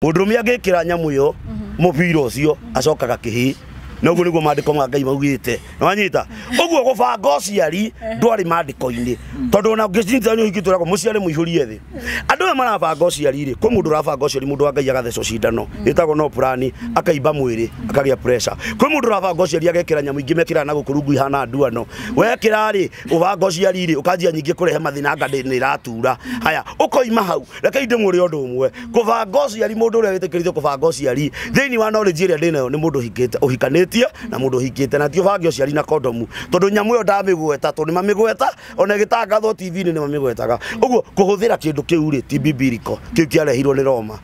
Mũndũrũme angĩkĩra nyamũ ĩyo mũbira ũcio acokaga kĩhĩ na ũguo nĩguo maandĩko ma Ngai maugĩte. Nĩwanyita? Ũguo gũbanga ũciari ndwarĩ maandĩko-inĩ, tondũ ona ũngĩcinyita nĩ ũhiki twĩragwo mũciare mũihũrie thĩ. Andũ aya marabanga ũciari rĩ, kwĩ mũndũ ũrabanga ũciari mũndũ wa Ngai agathecwo cindano ĩtagwo no plan, akaimba mwĩrĩ akagĩa pressure. Kwĩ mũndũ ũrabanga ũciari agekĩra nyamũ ingĩ mekĩraga na gũkũ rungu ihana nduano. Wekĩra rĩ, ũbanga ũciari rĩ, ũkanjia nyingĩ kũrehe mathĩna anga nĩ ĩratura. Haya, ũkoima hau. Reke ndĩmwĩre ũndũ ũmwe, kũbanga ũciari mũndũ ũrĩa wĩtĩkĩrĩtio kũbanga ũciari thĩinĩ wa knowledge ĩrĩa ndĩnayo nĩ mũndũ ũhikanĩtie na mũndũ ũhikĩte, na ti ũbange ũciari na kondomu, tondũ nyamũ ĩyo ndamĩgweta, tondũ nĩmamĩgweta ona ĩgĩtangathwo TV-inĩ nĩmamĩgwetaga. Ũguo kũhũthĩra kĩndũ kĩu rĩ ti biblical, kĩu kĩarehirwo nĩ Roma.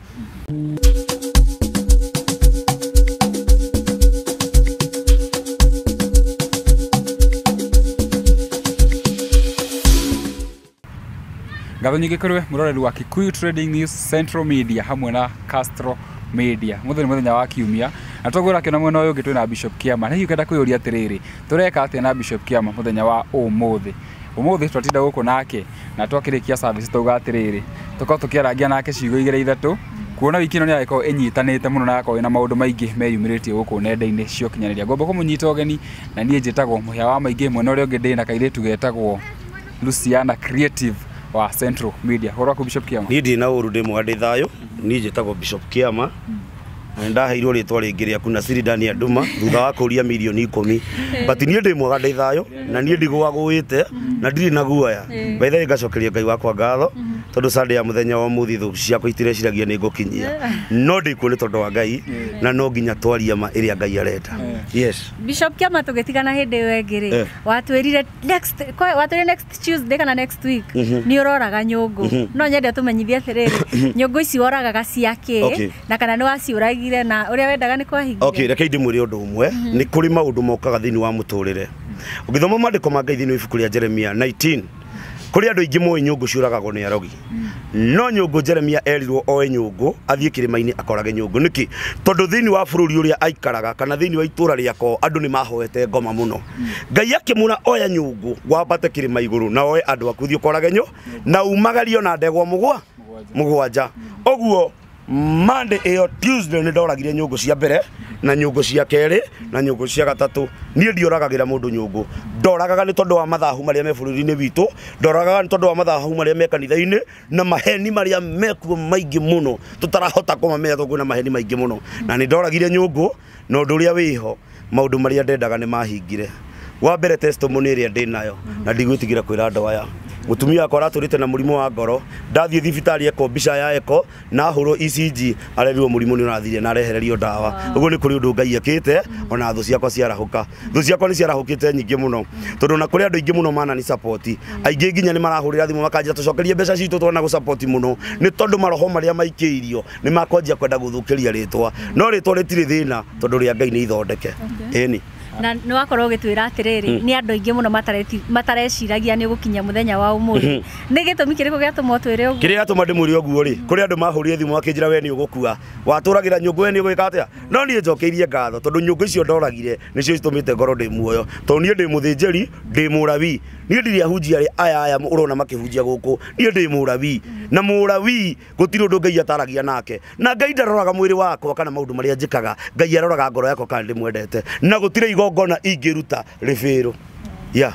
Ngatho nyingĩ kũrĩ we mũroreri wa Kikuyu Trading News, Central Media hamwe na Castro Media. Mũthenya nĩ mũthenya wa kiumia na tũgũra kĩona mwena ũyũ ũngĩ twĩna Bishop Kiama. Na hihi ũkenda kwĩyũria atĩrĩrĩ, tũreka atĩa na Bishop Kiama mũthenya wa ũmũthĩ? Ũmũthĩ twatinda gũkũ nake na twakĩrĩkia service tauga atĩrĩrĩ, tũkorwo tũkĩarangia nake ciugo igĩrĩ ithatũ, kuona wiki ĩno nĩ yagĩkorwo ĩnyitanĩte mũno na yakorwo ĩna maũndũ maingĩ meyumĩrĩtie gũkũ nenda-inĩ cia ũkinyanĩria. Ngomba kũmũnyita ũgeni na niĩ njĩtagwo Mũhĩa wa Maingĩ, mwena ũrĩa ũngĩ ndĩ na kairĩtu getagwo Luciana Creative wa Central Media. Ũhoro waku Bishop Kiama? Niĩ ndirĩ na ũru, ndĩ mwega, ndĩ thayũ. Niĩ njĩtagwo Bishop Kiama na nĩndaheirwo rĩtwa rĩngĩ rĩa Kuna Siri ndani ya nduma thutha wa kũria mirioni 10. But niĩ ndĩ mwega, ndĩ thayũ, na niĩ ndigũagũĩte na ndirĩ na guoya. By the way, ngacokeria Ngai wakwa ngatho tondũ Sunday ya mũthenya wa ũmũthĩ thũ ciakwa itireciragia nĩ ngũkinyia, no ndĩkuo nĩ tondũ wa Ngai na no nginya twarie ma ĩrĩa Ngai arenda. Yes. Bishop Kiama, tũgĩtigana hĩndĩ ĩyo ĩngĩ rĩ, watwĩrire next watwĩrire next Tuesday kana next week nĩ ũroraga nyũngũ. No nyende tũmenyithie atĩrĩrĩ, nyũngũ ici woragaga cia kĩ, na kana nĩ waciũragire na ũrĩa wendaga nĩ kwahingire? Okay, reke ndĩmwĩre ũndũ ũmwe. Nĩ kũrĩ maũndũ mokaga thĩinĩ wa mũtũrĩre. Ũgĩthoma maandĩko ma Ngai thĩinĩ wa ibuku rĩa Jeremia 19, kũrĩ andũ aingĩ moĩ nyũngũ ciũragagwo nĩ arogi, no nyũngũ Jeremia erirwo oe nyũngũ athiĩ kĩrĩma-inĩ akorage nyũngũ. Nĩkĩ? Tondũ thĩinĩ wa bũrũri ũrĩa aikaraga kana thĩinĩ wa itũra rĩakwa andũ nĩ mahoete ngoma mũno. Ngai akĩmũra oya nyũngũ wambate kĩrĩma igũrũ na oe andũ aku thiĩ ũkorage nyũ na umagario na ndegwa mũgwanja. Ũguo Monday ĩyo Tuesday nĩ ndoragire nyũngũ cia mbere na nyũngũ cia kerĩ na nyũngũ cia gatatũ. Niĩ ndioragagĩra mũndũ nyũngũ, ndoragaga nĩ tondũ wa mathahu marĩa me bũrũri-inĩ witũ, ndoragaga nĩ tondũ wa mathahu marĩa me kanitha-inĩ na maheni marĩa mekuo maingĩ mũno tũtarahota kũmamenya tondũ kwĩna maheni maingĩ mũno. Na nĩ ndoragire nyũngũ, na ũndũ ũrĩa wĩho maũndũ marĩa ndendaga nĩ mahingire. Wa mbere testimony ĩrĩa ndĩnayo na ndigwĩtigĩra kwĩra andũ aya, mũtumia wakwa aratũrĩte na mũrimũ wa ngoro, ndathiĩ thibitarĩ eko mbica ya eko na ahũrwo ECG arerirwo mũrimũ nĩ ũrathirire na arehererio ndawa. Ũguo nĩ kũrĩ ũndũ Ngai ekĩte, ona thũ ciakwa ciarahũka. Thũ ciakwa nĩ ciarahũkĩte nyingĩ mũno, tondũ ona kũrĩ andũ aingĩ mũno manani support, aingĩ nginya nĩ marahũrĩra thimũ makanjĩra tũcokerie mbeca citũ twana gũ support mũno, nĩ tondũ maroho marĩa maikĩirio nĩ makwanjia kwenda gũthũkĩria rĩtwa, no rĩtwa rĩtirĩ thĩna tondũ rĩa Ngai nĩ ithondeke. Ĩni. Na nĩ wakorwo ũgĩtwĩra atĩrĩrĩ, nĩ andũ aingĩ mũno matareciragia nĩ ũgũkinya mũthenya wa ũmũthĩ. Nĩ gĩtũmi kĩrĩkũ gĩatũma ũtwĩre ũguo? Kĩrĩa gĩatũma ndĩmwĩre ũguo rĩ, kũrĩ andũ mahũrire thimũ makĩnjĩra we nĩ ũgũkua, watũragĩra nyũngũ we nĩ ũgwĩka atĩa? No niĩ njokeirie ngatho tondũ nyũngũ icio ndoragire nĩcio citũmĩte ngorwo ndĩ muoyo, tondũ niĩ ndĩ mũthĩnjĩri, ndĩ mũrabii. Niĩ ndirĩ ahunjia aya ũrona makĩhunjia gũkũ, niĩ ndĩ mũrabii, na mũrabii gũtirĩ ũndũ Ngai ataragia nake. Na Ngai ndaroraga mwĩrĩ wakwa kana maũndũ marĩa njĩkaga, Ngai aroraga ngoro yakwa kana ndĩmwendete, na gũtirĩ igongona ingĩruta rĩbĩrũ. Yeah.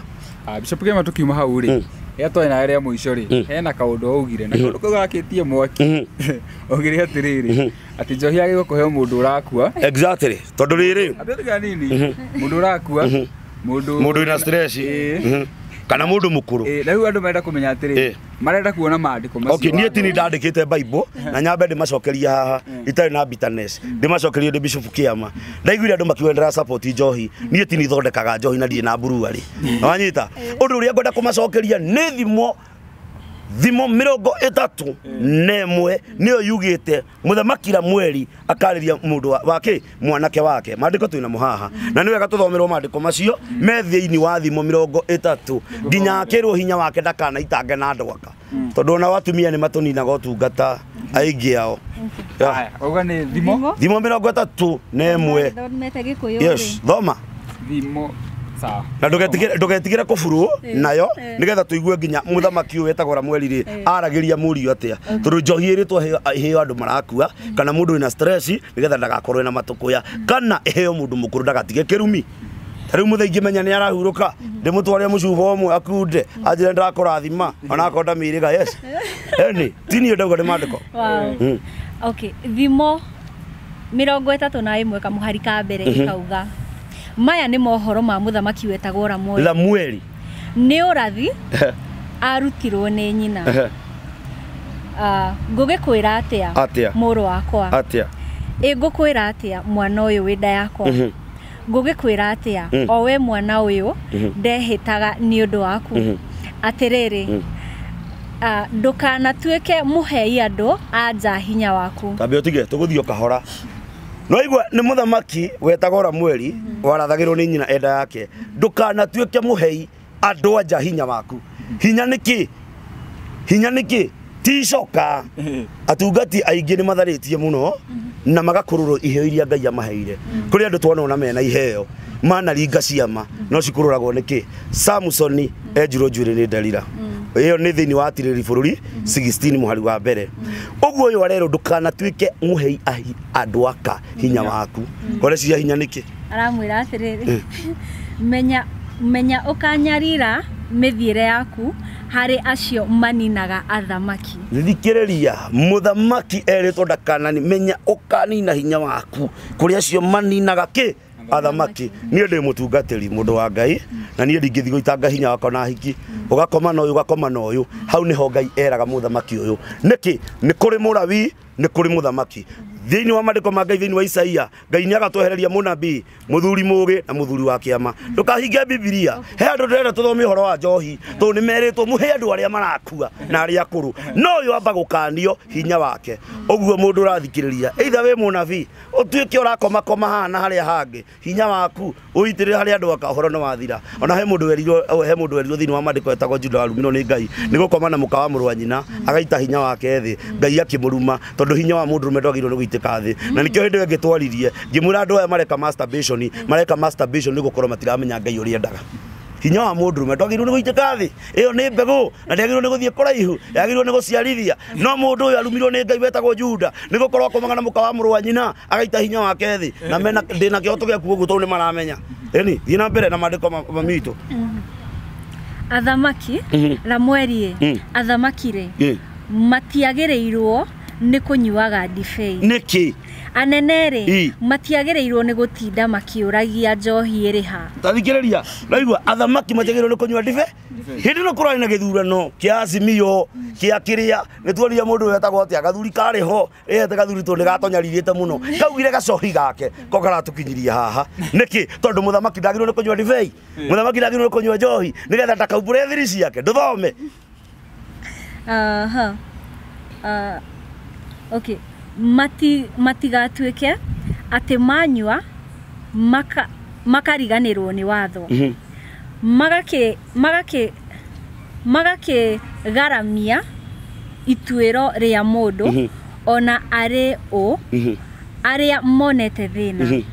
Bishop Kiama, tukiuma hau rĩ, rĩrĩa twarĩ nawe rĩa mũico rĩ, hena kaũndũ waugire na kaũndũ kau gakĩtie mwaki. Augire atĩrĩrĩ, atĩ njohi yagĩrĩirwo kũheo mũndũ ũrakua. Exactly. Tondũ rĩrĩ, Atĩrĩrĩ nini, mũndũ ũrakua, mũndũ wĩna stress, kana mũndũ mũkũrũ. Na rĩu andũ marenda kũmenya atĩrĩ, marenda kuona maandĩko macio. Okay, niĩ ti ndandĩkĩte Bible na nyambe ndĩmacokerie haha itarĩ na bitterness, ndĩmacokerie ndĩ Bishop Kiama. Ndaiguire andũ makiuga ndĩra support njohi, niĩ ti nithondekaga njohi na ndirĩ na brewery. Wanyita? Ũndũ ũrĩa ngwenda kũmacokeria nĩ thimo 31 nĩyo yugĩte mũthamaki Ramueli akarĩria mũndũ wake mwanake wake. Maandĩko twĩna mo haha na nĩ wega tũthomerwo maandĩko macio me thĩinĩ wa thimo 30 nginya akĩrwo hinya wake ndakanaitange na andũ aka, tondũ ona atumia nĩ matũninaga ũtungata aingĩ ao. Uga nĩ thimo 31. Yes, thoma thimo Sawa. Na ndũgetigĩre kũburwo nayo nĩgetha tũigue nginya mũthamaki ũyũ wetagwo Ramueli rĩ aragĩria mũriũ atĩa, tondũ njohi ĩrĩtwo ĩheo andũ marakua kana mũndũ wĩna stress nĩgetha ndagakorwo na matũkũya, kana ĩheo mũndũ mũkũrũ ndagatige kĩrumi. Rĩu mũthee ingĩmenya nĩ arahurũka ndĩmũtware mũcuba ũmwe akunde anjĩre ndakũrathima onakorwo ndamĩrĩga. Yes, eni ti niĩ ndauga nĩ maandĩko. Wow. Okay, thimo 31 kamũhari ka mbere ĩkauga maya nĩ mohoro ma mũthamaki wetagwo Ramueli. Ramueli nĩ ũrathi arutirwo nĩ nyina. Ngũgĩkwĩra atĩa mũrũ wakwa? Atĩa? Ĩ ngũkwĩra atĩa mwana ũyũ wĩ nda yakwa? Ngũgĩkwĩra atĩa o we mwana ũyũ ndehĩtaga nĩ ũndũ waku? Atĩrĩrĩ, ndũkanatuĩke mũhei andũ a nja hinya waku. Tambe ũtige tũgũthiĩ o kahora. No igua nĩ mũthamaki wetagwo Ramueli warathagĩrwo nĩ nyina enda yake, ndũkanatuĩke mũhei andũ a nja hinya waku. Hinya nĩ kĩ? Hinya nĩ kĩ? Ti icoka. Atungati aingĩ nĩ matharĩtie mũno na magakũrũrwo iheo iria Ngai amaheire. Kũrĩ andũ twanona mena iheo manaringa ciama no cikũrũragwo nĩ kĩ? Samsoni enjirwo njuĩrĩ nĩ Delila. Ĩyo nĩ thĩinĩ wa Atirĩrĩri bũrũri 16 mũhari wa mbere. Ũguo ũyũ arerwo ndũkanatuĩke mũhei andũ aka hinya waku. Koreciria hinya nĩkĩ? Aramwĩra atĩrĩrĩ, menya ũkanyarira mĩthiĩre yaku harĩ acio maninaga athamaki. Thikĩrĩria, mũthamaki erĩtwo ndakanani menya ũkanina hinya waku kũrĩ acio maninaga kĩ? Athamaki. Niĩ ndĩ mũtungatĩri mũndũ wa Ngai na niĩ ndingĩthiĩ gũitanga hinya wakwa na hiki. Ũgakoma na ũyũ ũgakoma na ũyũ. Hau nĩho Ngai eraga mũthamaki ũyũ. Nĩkĩ? Nĩ kũrĩ mũrawi, nĩ kũrĩ mũthamaki. Thĩinĩ wa maandĩko ma Ngai thĩinĩ wa Isaia, Ngai nĩ agatwehereria mũnabii, mũthuri mũũgĩ na mũthuri wa kĩama. Ndũkahinge Bibilia. He andũ ndĩrenda tũthome ũhoro wa njohi tondũ nĩ merĩtwo mũhe andũ arĩa marakua na arĩa akũrũ. No ũyũ amba gũkanio hinya wake. Ũguo mũndũ ũrathikĩrĩria, either wĩ mũnabii ũtuĩke ũrakomakoma haha na harĩa hangĩ, hinya waku ũitĩrĩre harĩa andũ aka ũhoro nĩ wathira. Ona he mũndũ werirwo, he mũndũ werirwo thĩinĩ wa maandĩko etagwo Juda warumirwo nĩ Ngai nĩ gũkoma na mũka wa mũrũ wa nyina agaita hinya wake thĩ, Ngai akĩmũruma tondũ hinya wa mũndũrũme ndwagĩrĩirwo nĩ gũitĩka thĩ. Na nĩkĩo hĩndĩ ĩyo ĩngĩ twaririe ngĩmwĩra andũ aya mareka masturbation, mareka masturbation nĩ gũkorwo matiramenya Ngai ũrĩa endaga. Hinya wa mũndũrũme ndwagĩrĩirwo nĩ gũitĩka thĩ, ĩyo nĩ mbegũ na ndĩagĩrĩirwo nĩ gũthiĩ kũraihu, yagĩrĩirwo nĩ gũciarithia. No mũndũ ũyũ arumirwo nĩ Ngai wetagwo Juda nĩ gũkorwo akomaga na mũka wa mũrũ wa nyina agaita hinya wake thĩ, na mena ndĩna kĩhoto gĩa kuga ũguo tondũ nĩ maramenya. Ĩni thiĩ na mbere na maandĩko mamitũ. Athamaki Ramueli athamaki rĩ matiagĩrĩirwo nĩ kũnyuaga ndibei. Nĩkĩ? Anene rĩ matiagĩrĩirwo nĩ gũtinda makĩũragia njohi ĩrĩ ha. Tathikĩrĩria, raigua athamaki matiagĩrĩirwo nĩ kũnyua ndibei. Hĩndĩ ĩno kũrarĩ na gĩthurano kĩa Azimio kĩa kĩrĩa nĩ tuonire mũndũ wetagwo atĩa gathuri karĩ ho ĩhete gathuri tondũ nĩgatonyariirĩte mũno kaugire gacohi gake ko karatũkinyirie haha. Nĩkĩ? Tondũ mũthamaki ndagĩrĩirwo nĩ kũnyua ndibei, mũthamaki ndagĩrĩirwo nĩ kũnyua njohi nĩgetha ndakaumbũre thiri ciake. Ndũthome. Aha. Okay. Matigatuĩke atĩ manyua makariganĩrwo nĩ watho, magakĩgaramia ituĩro rĩa mũndũ ona arĩ ũ arĩa monete thĩna.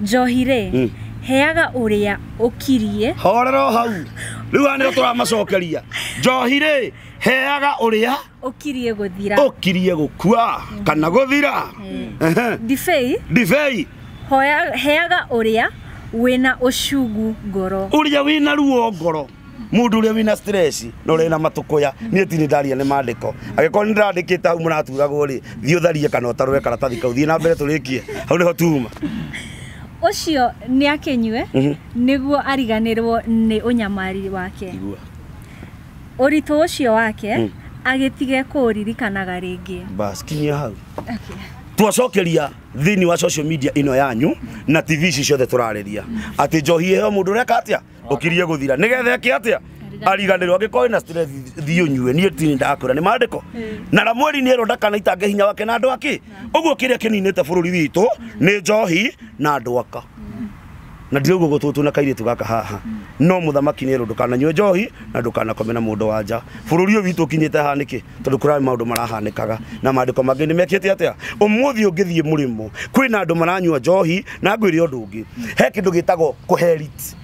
Njohi rĩ heaga ũrĩa ũkirie. Horera hau rĩu haha nĩho tũramacokeria. Njohi rĩ heaga ũrĩa ũkirie gũthira, ũkirie gũkua kana gũthira. Ndibei, ndibei heaga ũrĩa wĩna ũcungu ngoro, ũrĩa wĩna ruo ngoro, mũndũ ũrĩa wĩna stress na ũrĩa wĩna matũkũya. Niĩ ti nĩ ndaria nĩ maandĩko, angĩkorwo nĩ ndĩrandĩkĩte hau mũraturagwo rĩ, thiĩ ũtharie kana ũtarũre karatathi kau, thiĩ na mbere tũrĩkie hau nĩho tuma. Ũcio nĩ akĩnyue nĩguo ariganĩrwo nĩ ũnyamari wake. Ũritũ ũcio wake agĩtige kũũririkanaga rĩngĩ. Bas kinyia hau. Twacokeria thĩinĩ wa social media ĩno yanyu na TV ici ciothe tũrarĩria atĩ njohi ĩheo mũndũ ũreka atĩa ũkirie gũthira nĩgetha eke atĩa ariganĩrwo. Angĩkorwo wĩna stress thiĩ ũnyue. Niĩ ti ndakwĩra nĩ maandĩko. Na Ramueli nĩ erwo ndakanaitange hinya wake na andũ akĩ. Ũguo kĩrĩa kĩninĩte bũrũri witũ nĩ njohi na andũ aka. Na ndirauga ũguo tondũ twĩna kairĩtu gaka haha, no mũthamaki nĩ erwo ndũkananyue njohi na ndũkanakome na mũndũ wa nja. Bũrũri ũyũ witũ ũkinyĩte haha nĩkĩ? Tondũ kũrarĩ maũndũ marahanĩkaga na maandĩko mangĩ nĩ mekĩte atĩa. Ũmũthĩ ũngĩthiĩ mũrĩmo kwĩna andũ maranyua njohi, na ngwĩre ũndũ ũngĩ, he kĩndũ gĩtagwo kũherit.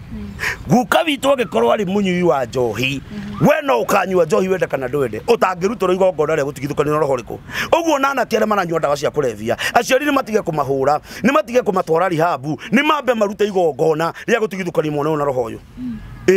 Guka witũ angĩkorwo arĩ mũnyui wa njohi, we no ũkanyua njohi wende kana ndwende, ũtangĩrutĩrwo igongona rĩa gũtigithũkanio na roho ũrĩkũ. Ũguo na anake arĩa maranyua ndawa cia kũrebia, aciari nĩ matige kũmahũra, nĩ matige kũmatwara rihabu, nĩ mambe marute igongona rĩa gũtigithũkania mwana ũyũ na roho ũyũ.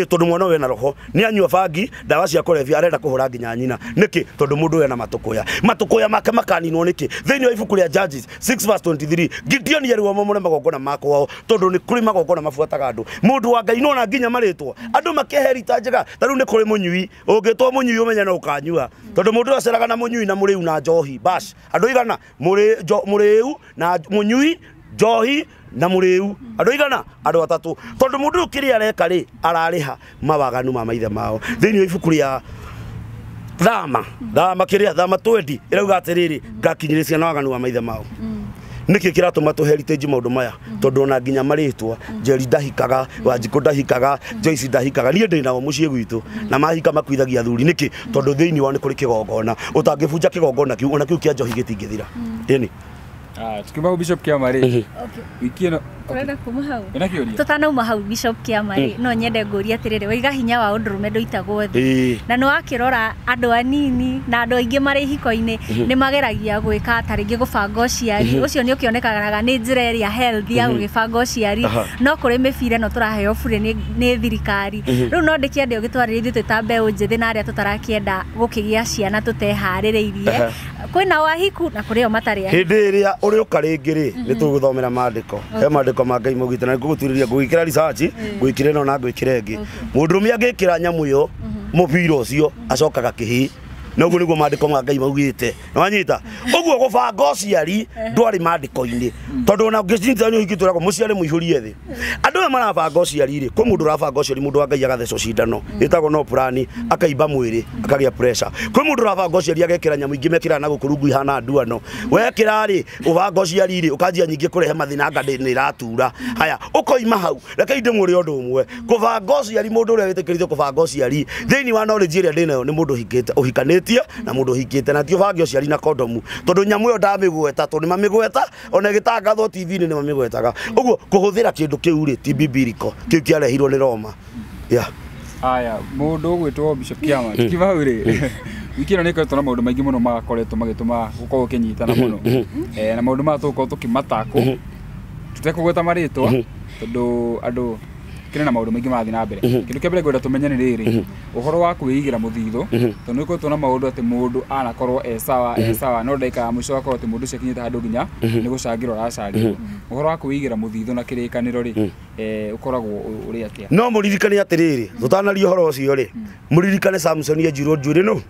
Tondu mwana ũyũ ena roho nĩ anyua bangi ndawa cia kũrebia arenda kũhũra nginya nyina. Nĩkĩ? Tondu mũndũ ũyũ ena matũkũya. Matũkũya make makaninwo nĩkĩ? Thĩinĩ wa ibuku rĩa Judges 6 verse 23, Gideon erirwo momore magongona ma kwao tondu nĩ kũrĩ magongona mabuataga andũ. Mũndũ wa Ngai nona nginya marĩtwa andũ makeherita njega. Ta rĩu nĩ kũrĩ mũnyui, ũngĩtwo mũnyui ũmenye no ũkanyua, tondu mũndũ ũyũ aceraga na mũnyui na mũrĩu na njohi. Bash andũ igana mũrĩu na mũnyui njohi na mũrĩu, andũ igana, andũ atatũ. Tondu mũndũ ũyũ kĩrĩa areka rĩ, ararĩha mawaganu ma maithe mao. Thĩinĩ wa ibuku rĩa Thama, Thama kĩrĩa Thama 20 ĩrauga atĩrĩrĩ, ngakinyĩrĩria ciana waganu wa maithe mao. Nĩkĩ kĩratũma tũ heritage maũndũ maya? Tondũ ona nginya marĩtwa, Njeri ndahikaga, Wanjikũ ndahikaga, Joyce ndahikaga, niĩ ndĩ nao mũciĩ gwitũ, na mahika makuithagia athuri. Nĩkĩ? Tondũ thĩinĩ wao nĩ kũrĩ kĩgongona. Ũtangĩbunja kĩgongona kĩu, ona kĩu kĩa njohi gĩtingĩthira. Ĩni. Tukiuma Bishop Kĩama rĩ, wiki ĩno Turenda kuma hau. Ĩna kĩũria? Tutanauma hau Bishop Kĩama rĩ, no nyende ngũrie atĩrĩrĩ, waiga hinya wa ũndũrũme ndũitagwo thĩ. Na nĩ wakĩrora andũ anini na andũ aingĩ marĩ ihiko-inĩ nĩ mageragia gwĩka ta rĩngĩ gũbanga ũciari. Ũcio nĩ ũkĩonekanaga nĩ njĩra ĩrĩa healthy ya gũgĩbanga ũciari. No kũrĩ mĩbira ĩno tũraheo bure nĩ thirikari. Rĩu no ndĩkĩende ũgĩtwarĩrie ithuĩ twĩ ta mbeũ njĩthĩ na arĩa tũtarakĩenda gũkĩgĩa ciana tũteharĩrĩirie. Kwĩna wahiku na kũrĩ o matarĩ ahiku. Hĩndĩ ĩrĩa ũrĩũka rĩngĩ rĩ, nĩ tũgũthomera maandĩko. He maandĩko ma Ngai maugĩte na ngũgũtuĩrĩria, ngũgĩkĩra research, ngũgĩkĩra ĩno na ngũgĩkĩra ĩngĩ. Mũndũrũme angĩkĩra nyamũ ĩyo, mũbira ũcio, acokaga kĩhii. Na ũguo nĩguo maandĩko ma Ngai maugĩte. Nĩwanyita? Ũguo gũbanga ũciari ndwarĩ maandĩko-inĩ. Tondũ ona ũngĩcinyita nĩ ũhiki twĩragwo mũciari mũihũrie thĩ. Andũ aya marabanga ũciari rĩ, kwĩ mũndũ ũrabanga ũciari, mũndũ wa Ngai agathecwo cindano, ĩtagwo no plan, akaimba mwĩrĩ, akagĩa pressure. Kwĩ mũndũ ũrabanga ũciari agekĩra nyamũ ingĩ mekĩraga na gũkũ rungu ihana nduano. Wekĩra rĩ, ũbanga ũciari rĩ, ũkanjia nyingĩ kũrehe mathĩna anga nĩ ĩratura. Haya, ũkoima hau, reke ndĩmwĩre ũndũ ũmwe. Kũbanga ũciari, mũndũ ũrĩa wĩtĩkĩrĩtio kũbanga ũciari, thĩinĩ wa knowledge ĩrĩa ndĩnayo nĩ mũndũ ũhikanĩtie na mũndũ ũhikĩte, na ti ũbange ũciari na kondomu, tondũ nyamũ ĩyo ndamĩgweta, tondũ nĩmamĩgweta, ona ĩgĩtangathwo TV-inĩ nĩmamĩgwetaga. Ũguo kũhũthĩra kĩndũ kĩu rĩ, ti biblical, kĩu kĩarehirwo nĩ Roma. Yeah. Aya, mũndũ ũgwĩtwo Bishop Kĩama, tukiuma hau rĩ, wiki ĩno nĩ ĩkoretwo na maũndũ maingĩ mũno makoretwo magĩtũma gũkorwo ũkĩnyitana mũno. Na maũndũ maya tũgũkorwo tũkĩmatakwo, tũtekũgweta marĩtwa, tondũ andũ kĩrĩ na maũndũ maingĩ marathiĩ na mbere. Kĩndũ kĩa mbere ngwenda tũmenye nĩ rĩrĩ, ũhoro wa kwĩigĩra mũthithũ, tondũ nĩ ũkoretwo na maũndũ atĩ mũndũ anakorwo e sawa, e sawa, no ndagĩka ya mũico akorwo atĩ mũndũ ũcio akinyĩte handũ nginya nĩ gũcangĩrwo aracangĩrwo. Ũhoro wa kwĩigĩra mũthithũ na kĩrĩkanĩro rĩ, ũkoragwo ũrĩ atĩa? No mũririkane atĩrĩrĩ, tũtanaria ũhoro ũcio rĩ, mũririkane Samson enjirwo njuĩrĩ nũ?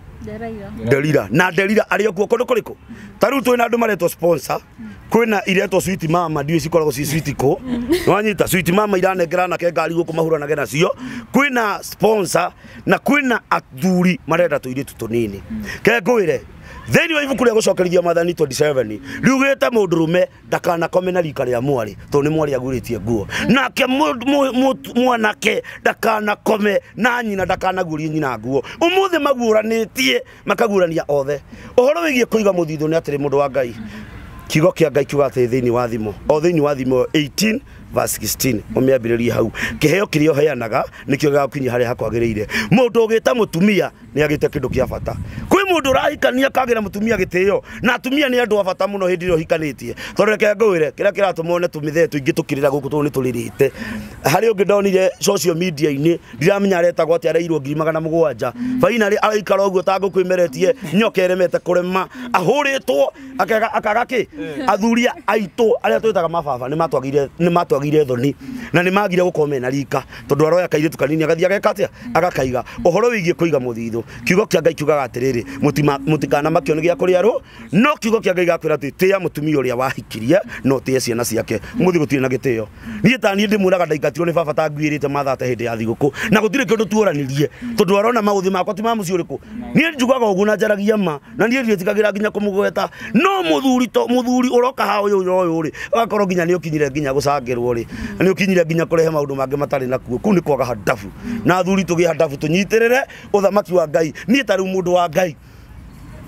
Delila. Na Delila arĩ o kuo kũndũ kũrĩkũ? Ta rĩu twĩna andũ maretwo sponsor, kwĩna iretwo sweet mama, ndiũĩ cikoragwo ci sweet kũ. Nĩwanyita? Sweet mama iranengera anake ngari gũkũ mahuranage nacio. Kwĩna sponsor na kwĩna athuri marenda tũirĩtu tũnini. Ke ngwĩre, thĩinĩ wa ibuku rĩa gũcokerithia Maathani 27 riugĩte mũndũrũme ndakanakome na rika rĩa mwarĩ, tondũ nĩ mwarĩ agurĩtie nguo. Nake mwanake ndakanakome na nyina, ndakanagurie nyina nguo. Ũmũthĩ maguũranĩtie, makaguũrania othe. Ũhoro wĩgiĩ kũiga mũthithũ nĩ atĩrĩ, mũndũ wa Ngai, kiugo kĩa Ngai kiuga atĩrĩ thĩinĩ wa Thimo, o thĩinĩ wa Thimo 18 verse 16, ũmĩambĩrĩrie hau. Kĩheo kĩrĩa ũheanaga nĩkĩo gĩgagũkinyia harĩa hakwagĩrĩire. Mũndũ ũgĩta mũtumia nĩ agĩte kĩndũ kĩa bata. Kwĩ mũndũ ũrahikania akagĩra mũtumia gĩtĩo, na atumia nĩ andũ a bata mũno hĩndĩ ĩrĩa ũhikanĩtie. Tondũ reke ngwĩre, kĩrĩa kĩratũma one tũmĩthee tũingĩ tũkĩrĩra gũkũ tondũ nĩ tũrĩrĩte. Harĩ ũngĩ ndonire social media-inĩ, ndiramenya aretagwo atĩa, areirwo 700,000. Finally araikara ũguo ta ngũkũ ĩmeretie nyoka ĩremete kũrema, ahũrĩtwo akaga kĩ? Athuri aitũ arĩa twĩtaga mababa nĩ matwagire thoni na nĩ magire gũkorwo mena rika, tondũ aroya kairĩtu kanini agathiĩ ageka atĩa, agakaiga. Ũhoro wĩgiĩ kũiga mũthithũ, kiugo kĩa Ngai kiugaga atĩrĩrĩ, mũtikanamakio nĩ gĩa kũrĩa rũ, no kiugo kĩa Ngai gakwĩra atĩ tĩĩa mũtumia ũrĩa wahikirie no tĩe ciana ciake. Mũthĩ gũtirĩ na gĩtĩo. Niĩ ta niĩ ndĩmwĩraga ndaingatirwo nĩ baba ta nguĩrĩte mathate hĩndĩ ya thigũkũ, na gũtirĩ kĩndũ tuoranirie, tondũ arona maũthĩ makwa ti ma mũciĩ ũrĩkũ. Niĩ njugaga ũguo na njaragia ma, na niĩ ndiĩtigagĩra nginya kũmũgweta. No mũthuri to mũthuri ũroka ha ũyũ ũyũ rĩ, ũgakorwo nginya nĩ ũkinyire nginya gũcangĩrwo rĩ, nĩ ũkinyire nginya kũrehe maũndũ mangĩ matarĩ nakuo. Kũu nĩ kwaga handabu. Na athuri tũgĩe handabu, tũnyitĩrĩre ũthamaki wa Ngai. Niĩ ta rĩu mũndũ wa Ngai,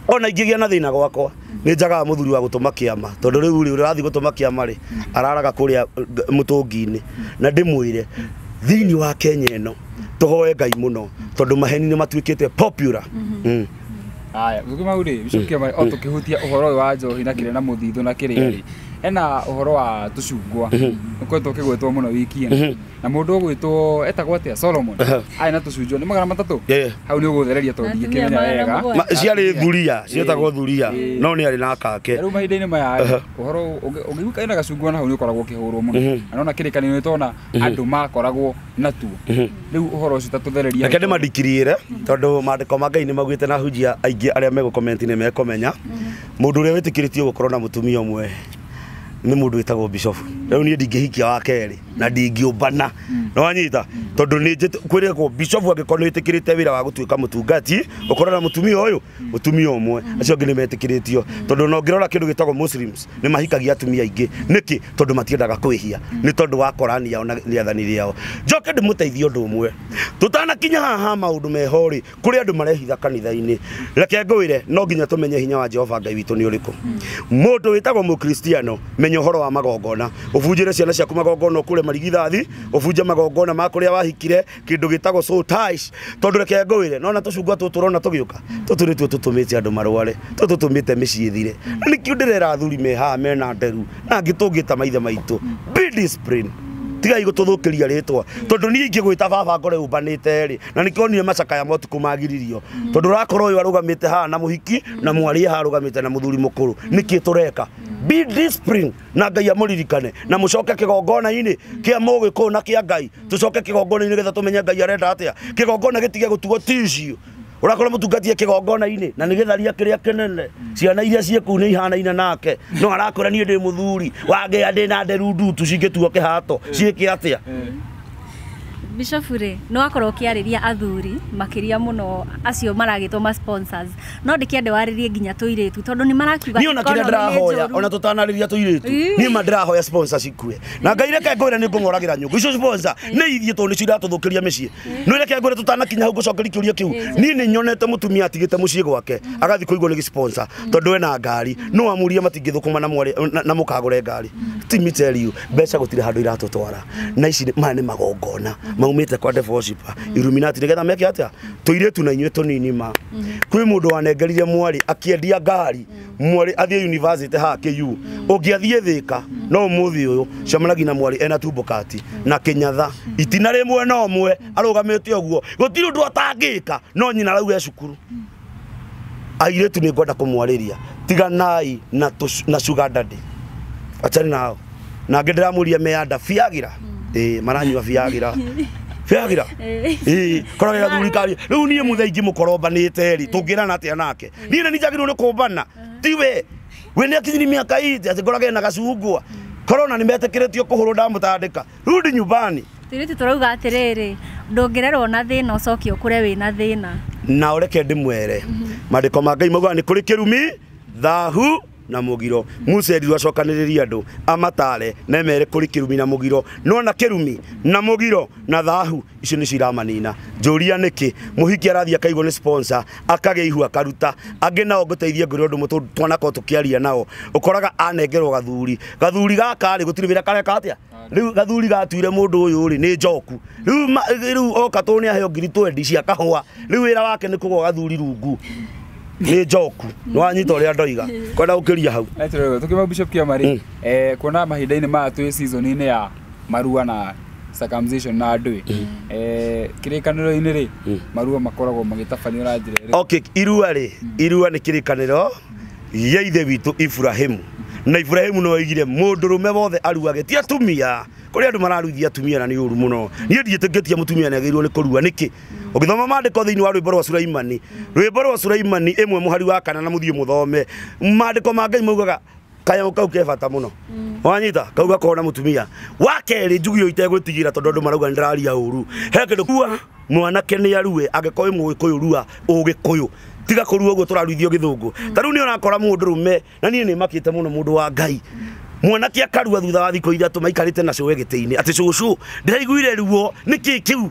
ona ingĩgĩa na thĩna gwakwa, nĩ njagaga mũthuri wa gũtũma kĩama, tondũ rĩu rĩ, ũrĩa ũrathiĩ gũtũma kĩama rĩ, araraga kũrĩa mũtũngi-inĩ, na ndĩmwĩre Thĩinĩ wa Kenya ĩno tũhoe Ngai mũno tondũ maheni nĩ matuĩkĩte popular. Aya, gũkĩma rĩ, Bishop Kĩama, o tũkĩhutia ũhoro ũyũ wa njohi na kĩrĩa na mũthithũ na kĩrĩa rĩ, hena ũhoro wa tũcungwa ũkoretwo ũkĩgwetwo mũno wiki ĩno, na mũndũ ũgwĩtwo etagwo atĩa, Solomon, arĩ na tũcunjwa nĩ 300. Hau nĩ ũgũthereria tondũ ndingĩkĩmenya wega. Ciarĩ thuria, ciĩtagwo thuria, no nĩ arĩ na kake. Rĩu mahinda-inĩ maya ũhoro ũngĩigua ena gacungwa na hau nĩ ũkoragwo ũkĩhũrwo mũno, na nona kĩrĩkanĩro nĩtwona andũ makoragwo natuo. Rĩu ũhoro ũcio ta tũthereria. Reke ndĩmandikiriĩre tondũ maandĩko ma Ngai nĩ maugĩte na hunjia aingĩ arĩa megũkomenti nĩ mekũmenya mũndũ ũrĩa wĩtĩkĩrĩtio gũkorwo na mũtumia ũmwe nĩ mũndũ wĩtagwo bishop. Rĩu niĩ ndingĩhikia wa kerĩ na ndingĩũmbana, nĩwanyita, tondũ nĩ kwĩrĩgwo bishop angĩkorwo nĩ wĩtĩkĩrĩte wĩra wa gũtuĩka mũtungati ũkorwo na mũtumia ũyũ mũtumia ũmwe, acio angĩ nĩ metĩkĩrĩtio. Tondũ no ngĩrora kĩndũ gĩtagwo Muslims nĩ mahikagia atumia aingĩ. Nĩkĩ? Tondũ matiendaga kwĩhia nĩ tondũ wa Korani yao na rĩathani rĩao. Njoke ndĩmũteithie ũndũ ũmwe, tũtanakinya haha maũndũ meho rĩ, kũrĩ andũ marehitha kanitha-inĩ. Reke ngwĩre, no nginya tũmenye hinya wa Jehova Ngai witũ nĩ ũrĩkũ. Mũndũ wĩtagwo mũkristiano, menya ũhoro wa magongona, ũbunjĩre ciana ciaku magongona ũkũre marigithathi, ũbunje magongona ma kũrĩa wahikire, kĩndũ gĩtagwo soul ties. Tondũ reke ngwĩre, nona tũcungwa tũtũ tũrona tũgĩũka, tũtũ nĩtuo tũtũmĩte andũ marware, tũtũ tũtũmĩte mĩciĩ ĩthire. Na nĩkĩo ndĩrera athuri me haha mena nderu na angĩ tũngĩta maithe maitũ, be disciplined. Tigai gũtũthũkĩria rĩtwa tondũ niĩ ingĩgwĩta baba ngore ũmbanĩte rĩ, na nĩkĩo nire macakaya ma ũtukũ magiririo, tondũ ũrakorwo ũyũ arũgamĩte haha na mũhiki na mwarĩ haha arũgamĩte na mũthuri mũkũrũ. Nĩkĩ tũreka? Be disciplined na Ngai amũririkane, na mũcoke kĩgongona-inĩ kĩa mũgĩkũyũ na kĩa Ngai. Tũcoke kĩgongona-inĩ nĩgetha tũmenye Ngai arenda atĩa. Kĩgongona gĩtige gũtuo tissue. Ũrakora mũtungatie kĩgongona-inĩ na nĩgĩtharia kĩrĩa kĩnene, ciana iria ciĩ kũu nĩ ihanaine nake, no arakwĩra niĩ ndĩ mũthuri wangĩa ndĩ na nderu ndutu cingĩtuo kĩhato ciĩke atĩa? Bishop rĩ, nĩ wakorwo ũkĩarĩria athuri makĩria mũno acio maragĩtwo ma sponsors, no ndĩkĩende warĩrie nginya tũirĩtu tondũ nĩ marakiuga niĩ ona kĩrĩa ndĩrahoya, ona tũtanarĩria tũirĩtu, niĩ ma ndĩrahoya sponsors ikue. Na Ngai reke ngwĩre nĩ ngũng'oragĩra nyũngũ icio sponsor nĩ ithiĩ tondũ nĩcio iratũthũkĩria mĩciĩ. No reke ngwĩre tũtanakinya hau ngũcokeria kĩũria kĩu, niĩ nĩ nyonete mũtumia atigĩte mũciĩ gwake agathiĩ kũigwo nĩ sponsor tondũ ena ngari, no amurie matingĩthũkũma na mwarĩ na mũkagũre ngari. Let me tell you, mbeca gũtirĩ handũ iratũtwara, na ici maya nĩ magongona maumĩte kwa devil worshiper Illuminati nĩgetha meke atĩa? Tũirĩtu na inyuĩ tũnini ma. Kwĩ mũndũ wanengerire mwarĩ akĩendia ngari, mwarĩ athiĩ university haha KU, ũngĩathiĩ Thĩka no ũmũthĩ ũyũ cemanagia na mwarĩ ena tumbo kati na kĩnyatha itina rĩmwe na ũmwe arũgamĩte ũguo, gũtirĩ ũndũ atangĩka, no nyina arauga e cukuru. Airĩtu nĩ ngwenda kũmwarĩria, tiganai na sugar daddy, achana nao. Na angĩ ndĩramũria meanda biagira, maranyua biagira biagira, koragä gathuri kari rĩu niĩ mũthaingĩ mũkorombanĩte rĩ, tũngĩrana atĩa nake? Niĩ nĩ njagĩrĩirwo nĩ kũmbana, tiwe we nĩ akinyiri mĩaka ite atĩ ngorage na gacungwa korona nĩ metĩkĩrĩtio kũhũrwo ndamũtandĩka, rudi nyumbani. Tũirĩtu tũrauga atĩrĩrĩ, ndũngĩrerwo na thĩna ũcoke ũkũre wĩna thĩna. Na ũreke ndĩmwere, maandĩko ma Ngai maugaga nĩ kũrĩ kĩrumi, thahu na mũgiro. Musa erirwo acokanĩrĩrie andũ amatare na emere kũrĩ kĩrumi na mũgiro, no na kĩrumi na mũgiro na thahu icio nĩcio iramanina. Njũria nĩkĩ mũhiki arathiĩ akaigwo nĩ sponsor akagĩa ihu akaruta. Angĩ nao ngũteithie ngũrĩ ũndũ mũtũ twanakorwo tũkĩaria nao, ũkoraga anengerwo gathuri, gathuri gaka rĩ gũtirĩ wĩra kareka atĩa. Rĩu gathuri gatuire mũndũ ũyũ rĩ nĩ njoku, rĩu oka tũ nĩ aheo ngiri 20 cia kahũa, rĩu wĩra wake nĩ kũgwa gathuri rungu nĩ njoku. Nĩwanyita ũrĩa ndoiga kwenda gũkĩria hau. Tũkĩma Bishop Kĩama rĩ, kuona mahinda-inĩ maya twĩ season-inĩ ya marua na circumcision na andũ kĩrĩkanĩro-inĩ rĩ, marua makoragwo magĩtabanio na njĩra ĩrĩkũ? Okay, irua rĩ, irua nĩ kĩrĩkanĩro gĩa ithe witũ Ibrahimu, na Ibrahimu no oigire mũndũrũme wothe aruage, ti atumia. Kũrĩ andũ mararuithia atumia na nĩ ũru mũno. Niĩ ndiĩtĩkĩtie mũtumia nĩagĩrĩirwo nĩ kũrua. Nĩkĩ? Ũgĩthoma maandĩko thĩinĩ wa rwĩmbo rwa Sulaimani, rwĩmbo rwa Sulaimani ĩmwe mũhari wa kana na mũthiĩ mũthome, maandĩko ma Ngai maugaga kanyamũ kau ke bata mũno. Wanyita kau gakorwo na mũtumia wa kerĩ, njugi ũyũ itegwĩtigĩra tondũ andũ marauga nĩndĩraria ũru. He kĩndũ kua mwanake nĩ arue, angĩkorwo wĩ mũgĩkũyũ rua ũgĩkũyũ, tiga kũrua ũguo tũraruithio gĩthũngũ. Ta rĩu nĩ ũrakora mũndũrũme, na niĩ nĩ makĩte mũno mũndũ wa Ngai, mwanake akarua thutha wa thikũ ithatũ maikarĩte na cũwe gĩtĩ-inĩ, atĩ cũcũ ndĩraiguire ruo, nĩkĩ kĩu?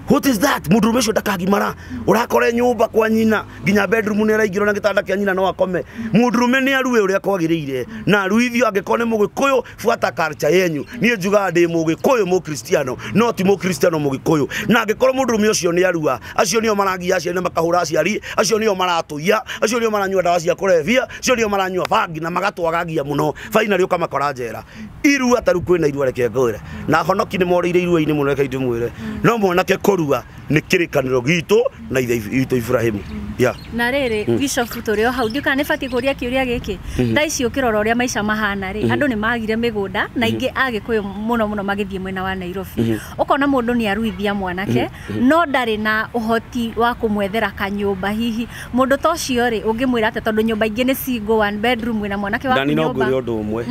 What is that? Mundu ucio ndakagimara urakore nyumba kwa nyina nginya bedroom ni araingirwo na gitanda kia nyina no akome. Mundu ni aruwe uria kwagiriire na aruithio angĩkorwo nĩ mũgĩkũyũ buata culture yenyu. Niĩ njugaga ndĩ mũgĩkũyũ mũkristiano no ti mũkristiano mũgĩkũyũ. Na angĩkorwo mũndũrũme ũcio nĩ arua, acio nĩo maragia aciari na makahũra aciari, acio nĩo maratũiya, acio nĩo maranyua ndawa cia kũrebia, acio nĩo maranyua bangi na magatwagagia mũno, finally ũkamakora njera. Irua ta rĩu kwĩna irua reke ngwĩre. Na honoki nĩ morĩire irua-inĩ mũno reke ndĩmwĩre. No mwanake kũrua nĩ kĩrĩkanĩro gitũ na ithe witũ Ibrahimu. Yeah. Na rĩrĩ Bishop tũrĩ o hau ndiũĩ kana nĩ batiĩ kũria kĩũria gĩkĩ. Thaa ici ũkĩrora ũrĩa maica mahana rĩ, andũ nĩ magire mĩgũnda na aingĩ Agĩkũyũ mũno mũno magĩthiĩ mwena wa Nairobi. Ũkona mũndũ nĩ aruithia mwanake no ndarĩ na ũhoti wa kũmwethera kanyũmba. Hihi mũndũ ta ũcio rĩ ũngĩmwĩra atĩa, tondũ nyũmba ingĩ nĩ single one bedroom wĩna mwanake waku nyũmba. No ngwĩre ũndũ ũmwe,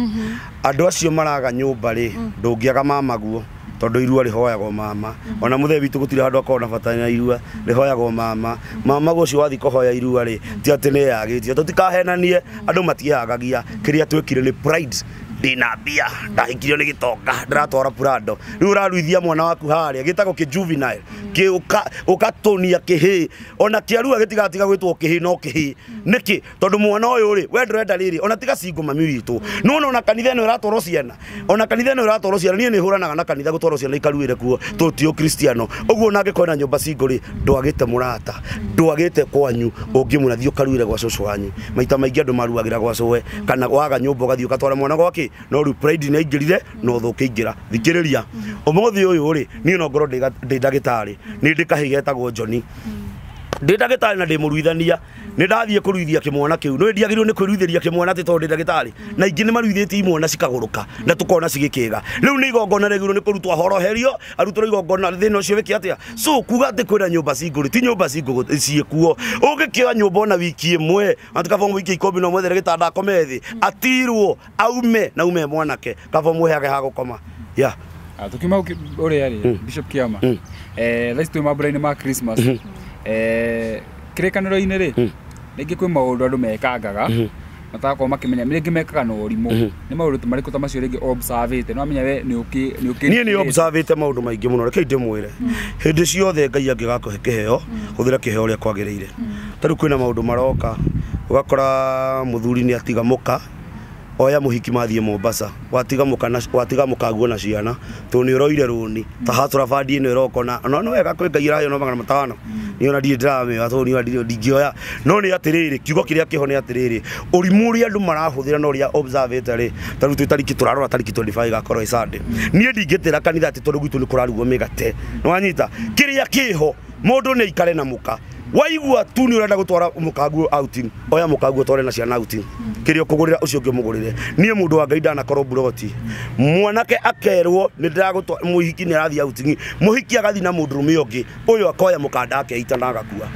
andũ acio maraga nyũmba rĩ ndũngĩaga mamaguo tondu irua rihoyagwo mama. Ona muthe witu gutire handu akorwo na bata na irua rihoyagwo mama. Mama gucio wathi kuhoya irua ri ti ati ni yagitie tutikahenanie andu matiagagia kiria twikire ni pride. Ndina mbia ndahikirio ni gitonga ndiratwara Prado. Riu uraruithia mwana waku haria gitagwo ki juvenile ki ukatonia kihi ona kiarua gitigatiga gwitwo kihi no kihi niki tondu mwana uyu ri we ndurenda riri ona tiga cingo mami witu no ona kanitha ino iratwarwo ciana ona kanitha ino iratwarwo ciana nie ni huranaga na kanitha gutwarwo ciana ikaruire kuo tutio kristiano uguo na angikorwo na nyumba cingo ri ndwagite murata ndwagite kwanyu ungimura thio karuire gwa cucu wanyu. Maita maingi andu maruagira gwa cuwe kana waga nyumba ugathii ukatwara mwana gwaki no riu pride ni aingirire no thukingĩra. Thikĩrĩria ũmũthĩ ũyũ rĩ niĩ no ngorwo ndĩ ndagĩtarĩ nĩ ndĩ kahĩ getagwo Johnny ndĩ ndagĩtarĩ na ndĩ mũruithania nĩ ndathiĩ kũruithia kĩmwana kĩu no ndiagĩrĩirwo nĩ kwĩruithĩria kĩmwana atĩ tondũ ndĩ ndagĩtarĩ na ingĩ nĩ maruithĩtie imwana cikagũrũka na tũkona cigĩkĩga. Rĩu nĩ igongona rĩagĩrĩirwo nĩ kũrutwo horoherio arutwo igongona thĩna ũcio wĩke atĩa. So kuga atĩ kwĩna nyũmba cingũ ti nyũmba cingũ ciĩkuo ũngĩkĩoya nyũmba ona wiki ĩmwe atikaba mũikie ikombi no mwethere gĩtanda akome thĩ atirwo aume na ume mwanake kaba mũheage ha gũkoma. Yeah. Tukiuma ũrĩa rĩ Bishop Kiama thaa ici twĩ mambura-inĩ ma Christmas kĩrĩkanĩro-inĩ rĩ rĩngĩ kwĩ maũndũ andũ mekangaga matakorwo makĩmenya rĩngĩ mekaga na ũrimũ. Nĩ maũndũ ta marĩkũ ta macio rĩngĩ observĩte nĩ wamenya we nĩ ũkĩ niĩ nĩ observĩte maũndũ maingĩ mũno. Reke ndĩmwĩre hĩndĩ ciothe Ngai angĩgakũhe kĩheo hũthĩra kĩheo ũrĩa kwagĩrĩire. Ta rĩu kwĩna maũndũ maroka ũgakora mũthuri nĩ atiga mũka oya muhiki mathiĩ Mombasa watiga mũka na watiga mũkaguo na ciana tondũ nĩ ũroire rũni ta hatũra bandi ĩno ĩroka na no no wega kwĩ Ngai ĩrayo no 500 niĩ ona ndirĩ ndĩramĩoya tondũ niĩ ndingĩoya. No nĩ atĩrĩrĩ kiugo kĩrĩa kĩho nĩ atĩrĩrĩ ũrimũ ũrĩa andũ marahũthĩra na ũrĩa observĩte rĩ ta rĩu twĩ tarĩki tũrarora tarĩki 25 igakorwo ĩ Sunday. Niĩ ndingĩtĩra kanitha atĩ tondũ gwitũ nĩ kũrarugwo mĩgate nĩ wanyita kĩrĩa kĩho mũndũ nĩ aikare na mũka waigua tu nĩ ũrenda gũtwara mũkaguo outing oya mũkaguo tware na ciana outing kĩrĩa ũkũgũrĩra ũcio ũngĩ ũmũgũrĩre. Niĩ mũndũ wa Ngai ndanakorwo mburoti mwanake akerwo nĩ ndĩragũtwara mũhiki nĩ arathiĩ outing mũhiki agathiĩ na mũndũrũme ũngĩ ũyũ akoya mũkanda akeita na agakua.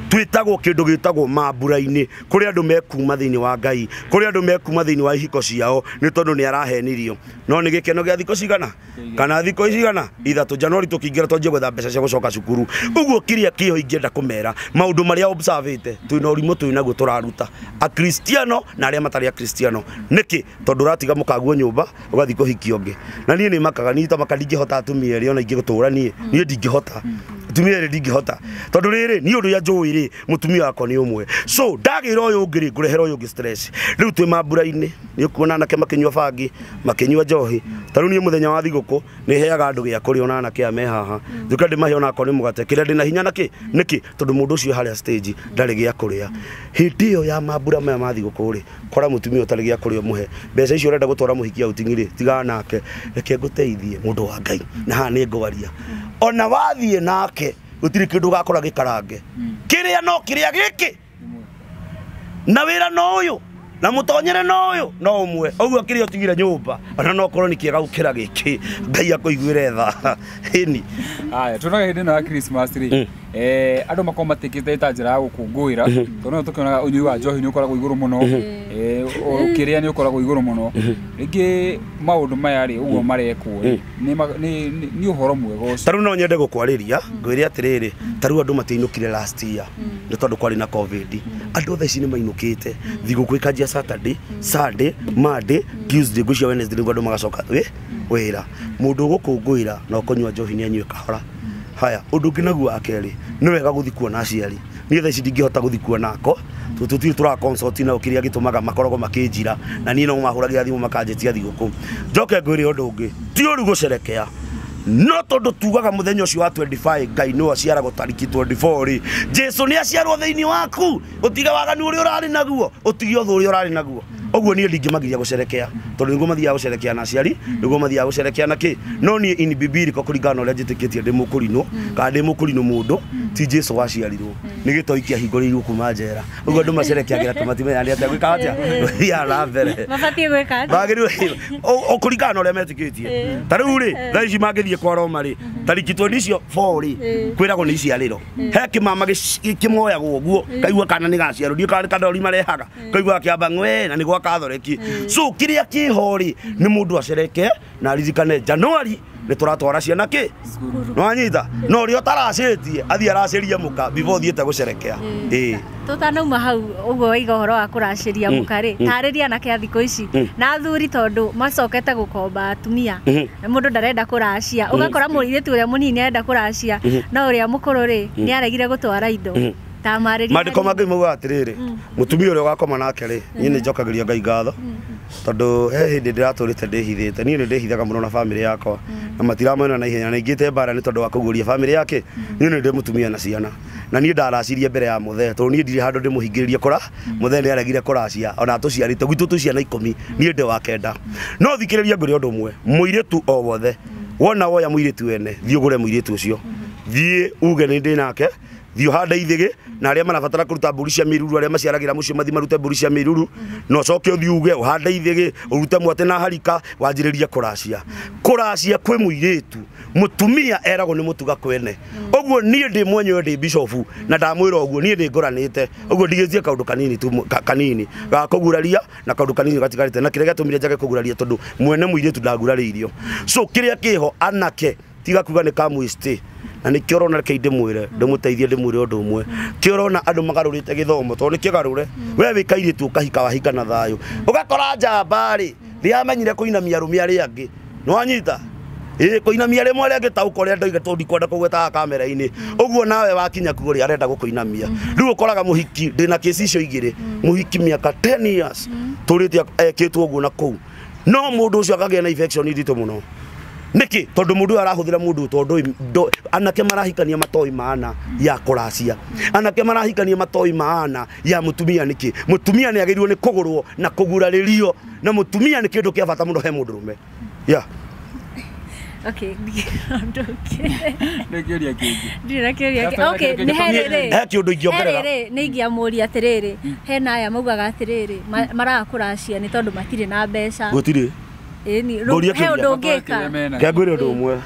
Twĩtagwo kĩndũ gĩtagwo mambura-inĩ kũrĩa andũ mekuma thĩinĩ wa Ngai kũrĩa andũ mekuma thĩinĩ wa ihiko ciao nĩ tondũ nĩ arahenirio. No nĩ gĩkeno gĩa thikũ cigana kana thikũ cigana ithatũ Januari tũkĩingĩra twanjie gwetha mbeca cia gũcoka cukuru. Ũguo kĩrĩa kĩho ingĩenda kũmera maũndũ marĩa observĩte twĩna ũrimũ twĩnaguo tũraruta akristiano na arĩa matarĩ akristiano. Nĩkĩ? Tondũ ũratiga mũkaguo nyũmba ũgathiĩ kũhikia ũngĩ. Na niĩ nĩ makaga niĩ ta maka ndingĩhota atumia erĩ ona ingĩgũtũra niĩ niĩ ndingĩhota atumia erĩ ndingĩhota tondũ rĩrĩ niĩ ũndũ ũrĩa njũĩ rĩ mutumia wakwa nĩ ũmwe. So ndagĩra ũyũ ũngĩ rĩ ngũrehera ũyũ ũngĩ stress. Rĩu twĩ mambura-inĩ nĩ ũkuona anake makĩnyua bangi makĩnyua njohi. Ta rĩu niĩ mũthenya wa thigũkũ nĩ heaga andũ gĩa kũrĩa ona anake aya me haha nduka ndĩmahe ona akorwo nĩ mũgate kĩrĩa ndĩna hinya nakĩ nĩkĩ tondũ mũndũ ũcio harĩa stage ndarĩ gĩa kũrĩa. Hĩndĩ ĩyo ya mambura maya ma thigũkũ rĩ kora mũtumia ũtarĩ gĩa kũrĩa ũmũhe mbeca icio ũrenda gũtwara mũhiki outing rĩ tigana nake reke ngũteithie mũndũ wa Ngai na haha nĩ ngwaria ona wathiĩ nake gũtirĩ kĩndũ ũgakora gĩkarange kĩrĩa no kĩrĩa gĩkĩ na wĩra no ũyũ na mũtonyere no ũyũ no ũmwe ũguo kĩrĩa ũtigire nyũmba ona no korwo nĩ kĩega gũkĩra gĩkĩ Ngai akũiguĩre tha. Ĩni haya tuonaga hĩndĩ ĩno ya Christmas rĩ andũ makorwo matikĩte ta njĩra ya gũkũngũĩra tondũ no tũkĩonaga ũnyui wa njohi nĩ ũkoragwo igũrũ mũno ũkĩrĩa nĩ ũkoragwo igũrũ mũno rĩngĩ maũndũ maya rĩ ũguo marekwo nĩ ũhoro mwega ũcio. Ta rĩu no nyende gũkwarĩria ngwĩre atĩrĩrĩ ta rĩu andũ matiainũkire last year nĩ tondũ kwarĩ na COVID andũ thaa ici nĩ mainũkĩte thigũkũ ĩkanjia Saturday Sunday Monday Tuesday ngũcia Wednesday nĩguo andũ magacoka wĩra. Mũndũ ũgũkũngũĩra na ũkũnyua njohi nĩ anyue kahora Haya ũndũ ũngĩ naguo wa kerĩ nĩ wega gũthiĩ kuona aciari. Niĩ thaa ici ndingĩhota gũthiĩ kuona ako tũtirĩ tũra consult nao kĩrĩa gĩtũmaga makoragwo makĩnjira na niĩ no mahũragĩra thimũ makanjĩtia thigũkũ. Njoke ngwĩre ũndũ ũngĩ, ti ũru gũcerekea, no tondũ tugaga mũthenya ũcio wa 25 Ngai nĩwe aciaragwo tariki 24 rĩ, Jesu nĩ aciarwo thĩinĩ waku, ũtige waganu ũrĩa ũrarĩ naguo, ũtige ũthũ ũrĩa ũrarĩ naguo. Ũguo niĩ ndingĩmagiria gũcerekea tondũ nĩguo mathiaga gũcerekea na aciari, nĩguo mathiaga gũcerekea na kĩ. No niĩ in biblical kũringana na ũrĩa njĩtĩkĩtie ndĩ mũkũrinũ kana ndĩ mũkũrinũ mũndũ, ti Jesu waciarirwo, nĩ gĩtoi kĩahingũrĩirwo kuma njera. Ũguo andũ macerekeagĩra tondũ matimenyaga nĩ atĩa gwĩka atĩa gũthiaga na mbere. Mabatiĩ gwĩka atĩa? Magĩrĩirwo kũringana na ũrĩa metĩkĩtie. Ta rĩu rĩ, thaa ici mangĩthiĩ kwa Roma rĩ, tariki 24 rĩ, kwĩragwo nĩ iciarĩro. He kĩmama kĩmoyagwo ũguo, kaigua kana nĩ gaciarwo, ndiũ kana kandori marehaga, kaigua gakĩamba ng'we na nĩ gwa Catholic. So kĩrĩa kĩho rĩ, nĩ mũndũ acereke na aririkane January nĩ tũratwara ciana kĩ nĩwanyita, no ũrĩa ũtaracĩtie athiĩ aracĩrie mũka before thiĩte gũcerekea. Ĩĩ Tũtanauma hau ũguo waiga ũhoro wa kũracĩria mũka rĩ, tarĩria anake a thikũ ici na athuri tondũ macokete gũkomba atumia na mũndũ ndarenda kũracia, ũgakora mũirĩtu ũrĩa mũnini arenda kũracia no ũrĩa mũkũrũ rĩ nĩ aregire gũtwara indo. Tamarĩria Maandĩko ma Ngai maugaga atĩrĩrĩ, mũtumia ũrĩa ũgakoma nake rĩ, niĩ nĩ njokagĩria Ngai ngatho tondũ he hĩndĩ ndĩratũrĩte ndĩhithĩte. Niĩ nĩ ndĩhithaga mũno na bamĩrĩ yakwa na matiramena na ihenya, na ingĩte mbara nĩ tondũ wa kũguũria bamĩrĩ yake. Niĩ nĩ ndĩ mũtumia na ciana, na niĩ ndaracirie mbere ya mũthee tondũ niĩ ndirĩ handũ ndĩmũhingĩrĩrie kũra. Mũthee nĩ aregire kũracia ona tũciarĩte gwitũ twĩ ciana 10, niĩ ndĩ wa 9. No thikĩrĩria ngwĩre ũndũ ũmwe, mũirĩtu o wothe wona woya mũirĩtu wene, thiĩ ũgũre mũirĩtu ũcio, thiĩ uge nĩ ndĩ nake, thiĩ ũhande ithĩgĩ, na arĩa marabatara kũruta mbũri cia mĩruru, arĩa maciaragĩra mũciĩ mathiĩ marute mbũri cia mĩruru, na ũcoke ũthiĩ uge ũhande ithĩgĩ, ũrute mwatĩ na harika, wanjĩrĩrie kũracia. Kũracia kwĩ mũirĩtu, mũtumia eragwo nĩ mũtuga kwene. Ũguo niĩ ndĩ mwenyewe ndĩ bishofu na ndamwĩra ũguo, niĩ ndĩ ngũranĩte ũguo ndigĩtie kaũndũ kanini tu kanini ga kũguraria na kaũndũ kanini gatigarĩte, na kĩrĩa gĩatũmire njage kũguraria tondũ mwene mũirĩtu ndagurarĩirio. So kĩrĩa kĩho anake tiga kuga nĩ kamwĩstĩ, na nĩkĩo ũrona reke ndĩmwĩre ndĩmũteithie ndĩmwĩre ũndũ ũmwe. Kĩo ũrona andũ magarũrĩte gĩthomo tondũ nĩ kĩgarũre. We wĩ kairĩtu ũkahika wahika na thayũ, ũgakora njamba rĩ ndĩamenyire kũinamia arũme arĩa angĩ, nĩwanyita ĩĩ kũinamia rĩmwe arĩa angĩ ta ũka ũrĩa ndoiga tondũ ndikwenda kũgwetaga kamera-inĩ. Ũguo nawe wakinya kuo rĩ arenda gũkũinamia. Rĩu ũkoraga mũhiki ndĩna kĩci icio igĩrĩ, mũhiki mĩaka 10 years tũrĩte ekĩtwo ũguo na kũu, no mũndũ ũcio akagĩa na infection nditũ mũno. Nĩkĩ? Tondũ mũndũ ũyũ arahũthĩra mũndũ tondũ anake marahikania matoi maana ya kũracia, anake marahikania matoi maana ya mũtumia. Nĩkĩ? Mũtumia nĩ agĩrĩirwo nĩ kũgũrwo na kũgurarĩrio, na mũtumia nĩ kĩndũ kĩa bata mũno he mũndũrũme. Yeah. Okay, nĩ kĩũria kĩngĩ. Ndirĩ na kĩũria kĩngĩ. Okay, nĩ he rĩrĩ. He kĩũndũ ingĩongerera. He rĩrĩ, nĩ ingĩamũria atĩrĩrĩ, hena aya maugaga atĩrĩrĩ, maraga kũracia nĩ tondũ matirĩ na mbeca. Gũtirĩ. Ĩni, rĩu he ũndũ ũngĩka. Reke ngwĩre ũndũ ũmwe.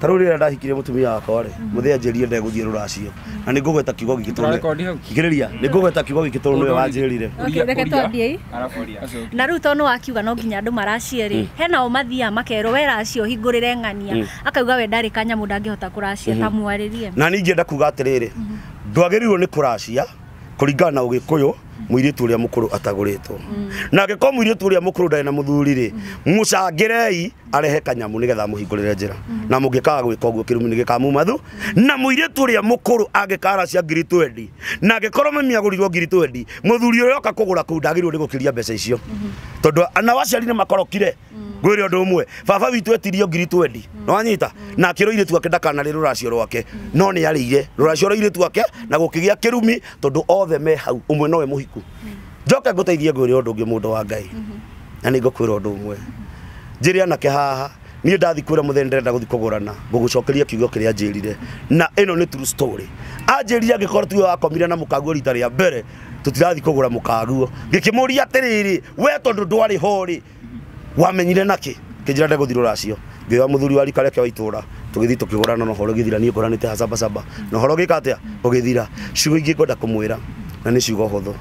Ta rĩu rĩrĩa ndahikirie mũtumia wakwa rĩ, mũthee anjĩrire ndegũthiĩ rũracio, na nĩ ngũgweta kiugo gĩkĩ tondũ thikĩrĩria, nĩ ngũgweta kiugo gĩkĩ tondũ nĩwe wanjĩrire. Okay, reke twambie. Na rĩu tondũ wakiuga no nginya andũ maracie rĩ, hena o mathiaga makerwo we racia ũhingũrĩre ng'ania, akauga we ndarĩ kanyamũ ndangĩhota kũracia, ta mwarĩrie. Na niĩ ingĩenda kuga atĩrĩrĩ, ndwagĩrĩirwo nĩ kũracia kũringana na ũgĩkũyũ mũirĩtu ũrĩa mũkũrũ atagũrĩtwo. Na angĩkorwo mũirĩtu ũrĩa mũkũrũ ndarĩ na mũthuri rĩ, mũcangĩrei arehe kanyamũ nĩgetha amũhingũrĩre njĩra. Na mũngĩkaga gwĩka ũguo kĩrumi nĩ gĩkamuma thu. Na mũirĩtu ũrĩa mũkũrũ angĩkaracia ngiri 20, na angĩkorwo mami agũrirwo ngiri 20, mũthuri ũrĩa oka kũgũra kũu ndagĩrĩirwo nĩ gũkĩria mbeca icio. Tondũ nao aciari nĩ makorokire. Ngwĩre ũndũ ũmwe, baba witũ etirio ngiri 20, nĩwanyita, na akĩrwo airĩtu ake ndakanarĩe rũracio rwake, no nĩ arĩire rũracio rwa airĩtu ake na gũkĩgĩa kĩrumi tondũ othe me hau, ũmwe nowe mũhiku. Njoke ngũteithie ngwĩre ũndũ ũngĩ mũndũ wa Ngai, na nĩ ngũkwĩra ũndũ ũmwe. Njĩre anake haha, niĩ ndathi kwĩra mũthee ndĩrenda gũthiĩ kũgũrana, ngũgũcokeria kiugo kĩrĩa anjĩrire, na ĩno nĩ true story. Anjĩrire angĩkorwo tiwe wakomire na mũkaguo rita rĩa mbere, tũtirathiĩ kũgũra mũkaguo. Ngĩkĩmũria atĩrĩrĩ, we tondũ ndwarĩ ho rĩ, wamenyire nake kĩnjĩra ndegũthiĩ rũracio. Ngĩoya mũthuri wa rika rĩake wa itũra, tũgĩthiĩ tũkĩgũrana na ũhoro ũgĩthira. Niĩ ngũranĩte ha saba saba na ũhoro ũgĩka atĩa, ũgĩthira. Ciugo ingĩ ngwenda kũmwĩra na nĩ ciugo hũthũ,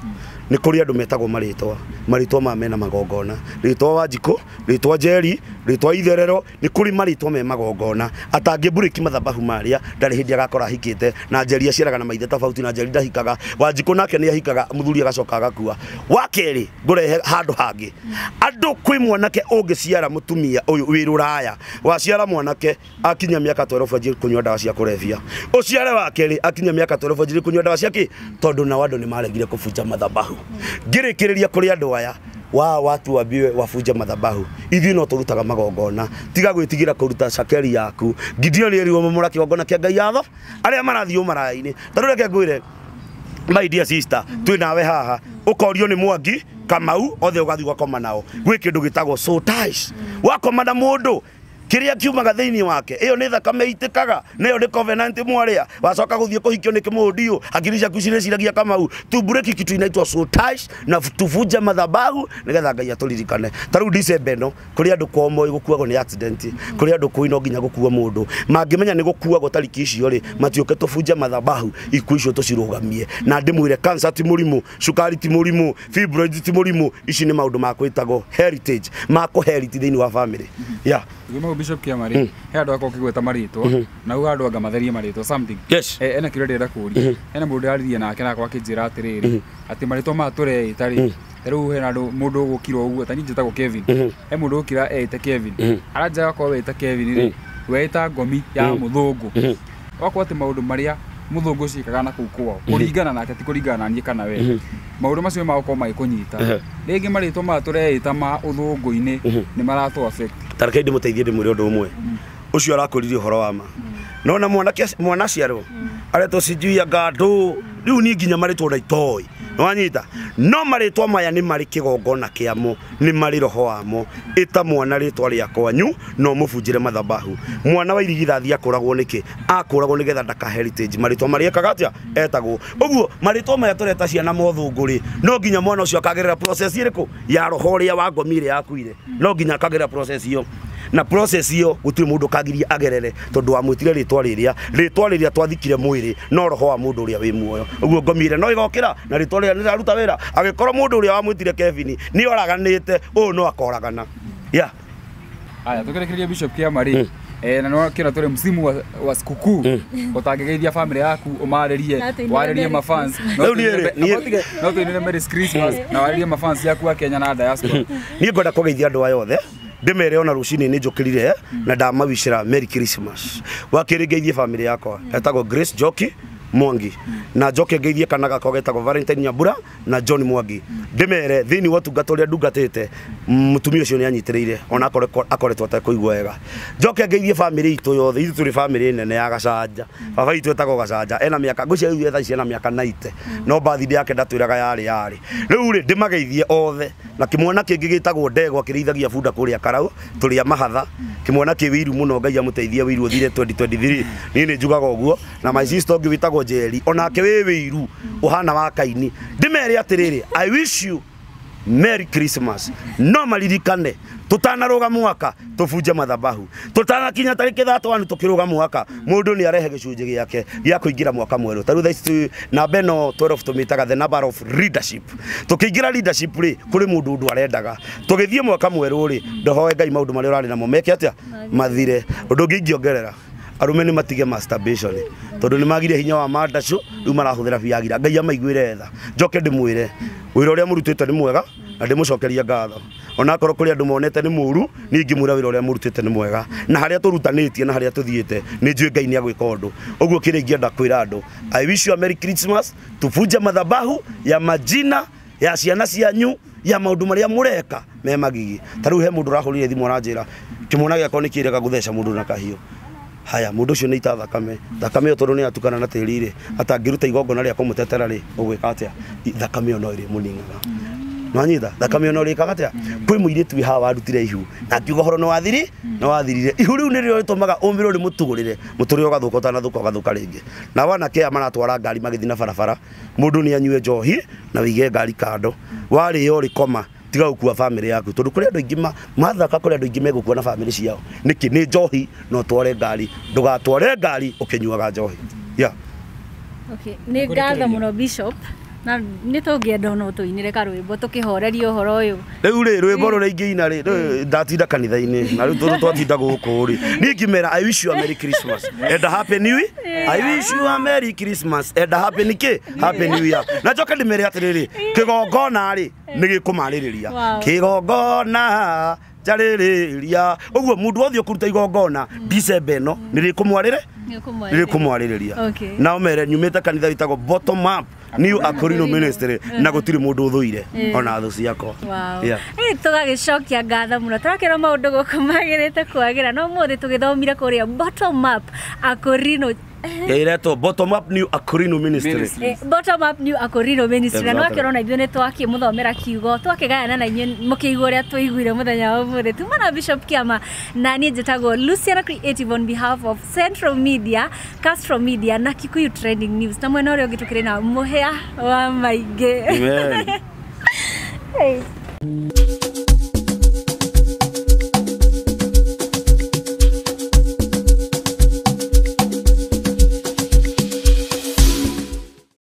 Nĩ kũrĩ andũ metagwo marĩtwa, marĩtwa ma mena magongona, rĩtwa Wanjikũ, rĩtwa Njeri, rĩtwa Itherero, nĩ kũrĩ marĩtwa me magongona. Atangĩmburĩki mathabahu marĩa ndarĩ hĩndĩ agakora ahikĩte, na Njeri aciaraga na maithe tofauti, na Njeri ndahikaga, Wanjikũ nake nĩ ahikaga, mũthuri agacoka agakua. Wa kerĩ ngũrehe handũ hangĩ, andũ kwĩ mwanake ũngĩciara mũtumia ũyũ wĩ rũraya, waciara mwanake akinya mĩaka 12 anjie kũnyua ndawa cia kũrebia, ũciare wa kerĩ akinya mĩaka 12 anjie kũnyua ndawa cia kĩ, tondũ nao andũ nĩ maregire kũbunja mathabahu. Ngĩrĩkĩrĩria kũrĩ andũ aya wa watu wambiwe wabunja mathabahu, ithuĩ no tũrutaga magongona, tiga gwĩtigĩra kũruta cakeri yaku. Gideon erirwo momora kĩgongona kĩa Ngai yatho arĩa marathiĩ ũmaraya-inĩ. Ta rĩu reke ngwĩre my dear sister, twĩ nawe haha, ũkorio nĩ Mwangi Kamau othe ũgathiĩ ũgakoma nao. Gwĩ kĩndũ gĩtagwo soul ties, wakoma na mũndũ kiria kiumaga thiini wake iyo ni thakame itikaga nayo ni covenant mwaria wacoka guthie kuhikio ni kimundiu hakiri ciaku cireciragia Kamau. Tumbureki kitu inaitwa soul ties na tuvunje madhabahu nigetha Ngai aturirikane. Ta riu December no kuri andu kwao moi gukuagwo ni accident, kuri andu kwi no nginya gukua mundu mangimenya ni gukuagwo tariki icio ri matiuke tubunje madhabahu ikuo icio tucirugamie. Na ndimwire cancer ti murimu, cukari ti murimu, fibroid ti murimu, ici ni maundu ma kwitagwo heritage ma ku heritage thiini wa family. Yeah. Bishop Kiamari, he andũ akwa ũkĩgweta marĩtwa na uga andũ anga matherie marĩtwa something. Yes. Ena kĩrĩa ndĩrenda kũũria, hena mũndũ ndĩraririe nake na akwa akĩnjĩra atĩrĩrĩ atĩ marĩtwa maya tũreĩta rĩ, ta rĩu hena andũ mũndũ ũgũkira ũguo ta niĩ njĩtagwo Kevin, he mũndũ ũgũkira eĩte Kevin, aranjĩra akorwo weĩta Kevin rĩ weĩta ngomi ya mũthũngũ, wakorwo atĩ maũndũ marĩa mũthũngũ ciĩkaga na kũu kwao kũringana nake ti kũringana na niĩ kana we, maũndũ macio magũkorwo magĩkũnyita. Rĩngĩ marĩtwa maya tũreĩta ma ũthũngũ-inĩ nĩ maratũ affect. Tareke ndĩmũteithie ndĩmwĩre ũndũ ũmwe ũcio arakũririe ũhoro wa ma. No na mwanake mwana ciarwo aretwo sijui ya ngandũ rĩu niĩ nginya marĩtwa na itoĩ nĩwanyita, no marĩtwa maya nĩ marĩ kĩgongona kĩamo, nĩ marĩ roho wamo. Ĩta mwana rĩtwa rĩa kwanyu no mũbunjĩre mathabahu. Mwana wa irigithathi akũragwo nĩkĩ? Akũragwo nĩgetha ndaka heritage marĩtwa marĩa ekaga atĩa etagwo ũguo. Marĩtwa maya tũreta ciana mothũngũ rĩ, no nginya mwana ũcio akagerera process ĩrĩkũ ya roho ũrĩa wa ngomi ĩrĩa yakuire, no nginya akagerera process ĩyo, na process ĩyo gũtirĩ mũndũ kagiria agerere tondũ wamwĩtire rĩtwa rĩrĩa, rĩtwa rĩrĩa twathikire mwĩrĩ no roho wa mũndũ ũrĩa wĩ muoyo. Ũguo ngomi ĩrĩa no ĩgokĩra na rĩtwa rĩrĩa nĩraruta wĩra. Angĩkorwo mũndũ ũrĩa wamwĩtire Kevin nĩ oraganĩte, ũyũ no akoragana. Yeah. Aya tũkĩrĩkĩrĩria Bishop Kiamari, na no kĩra tũrĩ msimu wa sikukuu, ũtangĩgeithia family yaku ũmarĩrie, warĩrie mafans, no tũinĩre Merry Christmas na warĩrie mafans yaku a Kenya na diaspora. Niĩ ngwenda kũgeithia andũ aya othe ndimere ona rucini ni njukirire na ndamawicira Merry Christmas. Wa kiri ngeithie family yakwa etagwo Grace Njoki Mwangi, na njoke ngeithie kana gakwa getagwo Valentine Nyambura na John Mwangi. Ndimere thiini wa tungata uria ndungatite mutumia ucio ni anyitiriire ona akoretwo atekũigua wega. Njoke ngeithie family itu yothe, ithuĩ tũrĩ family nene ya Gacanja. Baba itũ etagwo Gacanja, ena mĩaka ngwĩciria rĩu thaa ici ena mĩaka 90, no birthday yake ndatwĩraga yarĩ. Rĩu rĩ ndĩmageithie othe, na kĩmwana kĩngĩ gĩtagwo Ndegwa kĩrĩithagia bunda kũrĩa Karau tũrĩa mahatha, kĩmwana kĩ wĩiru mũno, Ngai amũteithie wĩiru ũthire 2023, niĩ nĩ njugaga ũguo. Na my sister ũngĩ wĩtagwo Njeri onake wĩ wĩiru ũhana wa Kaini. Ndĩmere atĩrĩrĩ, I wish you Merry Christmas. No maririkane tutanaruga mwaka tubunje mathabahu, tutanakinya tariki 31 tukiruga mwaka mundu ni arehe gicunji giake gia kuingira mwaka mweru. Ta riu thaa ici namba ĩno 12 tumitaga the number of leadership. Tukiingira leadership ri kuri mundu undu arendaga, tugithie mwaka mweru ri ndohoe Ngai maundu maria urari namo meke atia mathire. Undu ungi ingiongerera, arume ni matige masturbation tondu ni magire hinya wa mandacu riu marahuthira Viagra. Ngai amaiguire tha. Njoke ndimwire wira uria murutite ni mwega na ndimucokeria ngatho, ona akorwo kuri andu monete ni muru, ni ingimwira wira uria murutite ni mwega na haria turutanitie na haria tuthiite ni njui Ngai ni agwika undu uguo. Kiri ingienda kwira andu, I wish you a Merry Christmas. Tubunje madhabahu ya majina ya ciana cianyu ya maundu maria mureka me magigi. Ta riu he mundu urahurire thimu aranjira kimwana giakwa ni kirega gutheca mundu na kahiu. Haya, mundu ucio ni ita thakame, thakame iyo tondu ni atukana na tiri ri atangiruta igongona ria kumutetera ri ugwika atia? Thakame iyo no iri muningaga nwanyita, thakame iyo no iri kaga atia? Kwi muiritu wi haha warutire ihu na akiuga horo no wathiri no wathirire. Ihu riu nirio ritumaga umirwo ni mutugurire muturire ugathuka utanathuka ugathuka ringi. Na wanake aya maratwara ngari magithi na barabara, mundu ni anyue njohi na wige ngari kando, wario rikoma tiga gukua family yaku tondu kuri andu aingi mathaka, kuri andu aingi megukua na family ciao niki ni njohi no tware ngari, ndugatware ngari ukinyuaga njohi. Yeah. Okay, ni ngatho muno Bishop. Na nĩ tũngĩenda ona ũtũinĩre karwĩmbo tũkĩhorerie ũhoro ũyũ. Rĩu rĩ, rwĩmbo rũrĩa ingĩina rĩ, rĩu ndatinda kanitha-inĩ na rĩu tondũ twatinda gũkũ rĩ, niĩ ngĩmera, "I wish you a Merry Christmas and a happy new year. I wish you a Merry Christmas and a happy nĩkĩ happy new year." Na njoke ndĩmere atĩrĩrĩ, kĩgongona rĩ nĩ gĩkũmarĩrĩria. Kĩgongona njarĩrĩria ũguo mũndũ wothe ũkũruta igongona December ĩno nĩ rĩkũmwarĩre, nĩ rĩkũmwarĩrĩria. Nao mere nyumĩte kanitha wĩtagwo Bottom Up New Akorino Ministry, na gũtirĩ mũndũ ũthũire ona thũ ciakwa. Wow. Eh, tũgagĩcokia ngatho mũno, tũrakĩrwo maũndũ gũkũ magĩrĩte kwagĩra, no ũmũthĩ tũgĩthomire kũrĩa Bottom Up Akorino. Ĩretwo Bottom Up New Akorino Ministry. Ministry. Bottom Up New Akorino Ministry, na nwakĩrwo na ithuĩ nĩ twakĩmũthomera kiugo, twakĩgayana na inyuĩ mũkĩigua ũrĩa twaiguire mũthenya wa ũmũthĩ. Tuma na Bishop Kĩama, na niĩ njĩtagwo Luciana Creative on behalf of Central Media, Castro Media na Kikuyu Trending News, na mwena ũrĩa ũngĩ tũkĩrĩ na mũhĩa wa maingĩ. Amen. Hey.